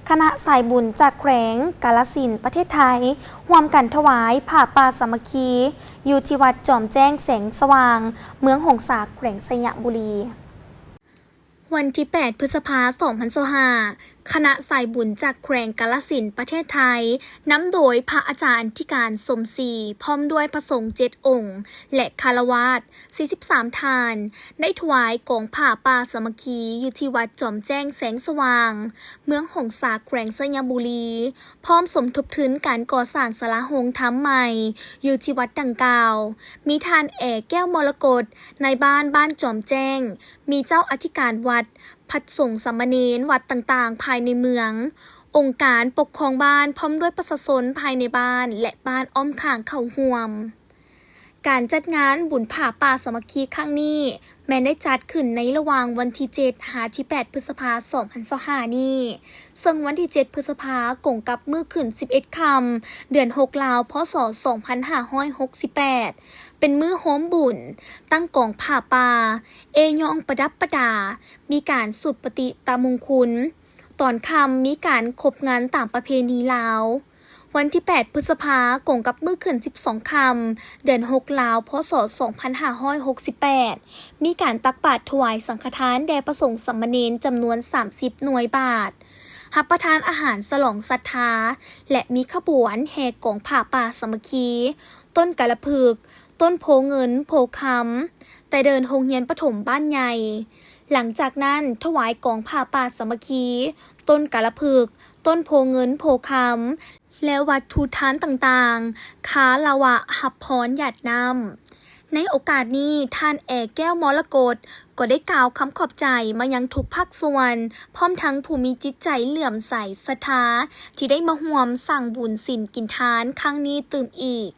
ຄະນະສາຍບຸນຈາກແຂວງກາລະສິນ ປະເທດໄທ ຮ່ວມກັນຖວາຍຜ້າປ່າສາມັກຄີ ຢູ່ທີ່ວັດຈອມແຈ້ງແສງສະຫວ່າງ ເມືອງຫົງສາ ແຂວງໄຊຍະບູລີ. ວັນທີແປດ ພຶດສະພາ ສອງພັນຊາວຫ້າ ຄະນະສາຍບຸນຈາກແຂວງກາລະສິນ ປະເທດໄທ ນຳໂດຍພະອາຈານທິການ ສົມສີ ພ້ອມດ້ວຍພະສົງເຈັດອົງ ແລະ ຄາລະວາດ ສີ່ສິບສາມທ່ານ ໄດ້ຖວາຍກອງຜ້າປ່າສາມັກຄີ ຢູ່ທີ່ວັດຈອມແຈ້ງແສງສະຫວ່າງ ເມືອງຫົງສາ ແຂວງໄຊຍະບູລີ ພ້ອມສົມທົບທຶນການກໍ່ສ້າງສາລາໂຮງທຳໃໝ່ ຢູ່ທີ່ວັດດັ່ງກ່າວ. ມີທ່ານ ແອ ແກ້ວມໍລະກົດ ນາຍບ້ານບ້ານຈອມແຈ້ງ, ມີເຈົ້າອະທິການວັດ, ພະສົງສາມະເນນວັດຕ່າງໆພາຍໃນເມືອງ, ອົງການປົກຄອງບ້ານ ພ້ອມດ້ວຍປະຊາຊົນພາຍໃນບ້ານ ແລະ ບ້ານອ້ອມຂ້າງເຂົ້າຮ່ວມ. ການຈັດງານບຸນຜ້າປ່າສາມັກຄີຄັ້ງນີ້ ແມ່ນໄດ້ຈັດຂຶ້ນໃນລະຫວ່າງວັນທີເຈັດ ຫາທີແປດ ພຶດສະພາ ສອງພັນຊາວຫ້ານີ້, ເຊິ່ງວັນທີເຈັດ ພຶດສະພາ ກົງກັບມື້ຂຶ້ນສິບເອັດຄ່ຳ ເດືອນຫົກລາວ ພ.ສ. ສອງພັນຫ້າຮ້ອຍຫົກສິບແປດ ເປັນມື້ໂຮມບຸນ ຕັ້ງກອງຜ້າປ່າ, ເອ້ຍ້ອງປະດັບປະດາ, ມີການສູດປະຕິຕະມຸງຄຸນ, ຕອນຄ່ຳມີການຄົບງານຕາມປະເພນີລາວ. ວັນທີແປດ ພຶດສະພາ ກົງກັບມື້ຂຶ້ນສິບສອງຄ່ຳ ເດືອນຫົກລາວ ພ.ສ. ສອງພັນຫ້າຮ້ອຍຫົກສິບແປດ ມີການຕັກບາດຖວາຍສັງຄະທານແດ່ພະສົງສາມະເນນຈຳນວນສາມສິບໜ່ວຍບາດ, ຮັບປະທານອາຫານສະຫຼອງສັດທາ ແລະ ມີຂະບວນແຫ່ກອງຜ້າປ່າສາມັກຄີ ຕົ້ນກາລະພຶກ, ຕົ້ນໂພເງິນໂພຄຳ ແຕ່ເດີ່ນໂຮງຮຽນປະຖົມບ້ານໃຫຍ່. ຫຼັງຈາກນັ້ນ ຖວາຍກອງຜ້າປ່າສາມັກຄີ, ຕົ້ນກາລະພຶກ, ຕົ້ນໂພເງິນໂພຄຳ ແລະ ວັດຖຸທານຕ່າງໆ, ຄາລະວະຮັບພອນຫຍາດນ້ຳ. ໃນໂອກາດນີ້, ທ່ານ ແອ ແກ້ວມໍລະກົດ ກໍໄດ້ກ່າວຄຳຂອບໃຈມາຍັງທຸກພາກສ່ວນ, ພ້ອມທັງຜູ້ມີຈິດໃຈເຫຼື້ອມໃສສັດທາ ທີ່ໄດ້ມາຮ່ວມສ້າງບຸນສິນກິນທານຄັ້ງນີ້ຕື່ມອີກ.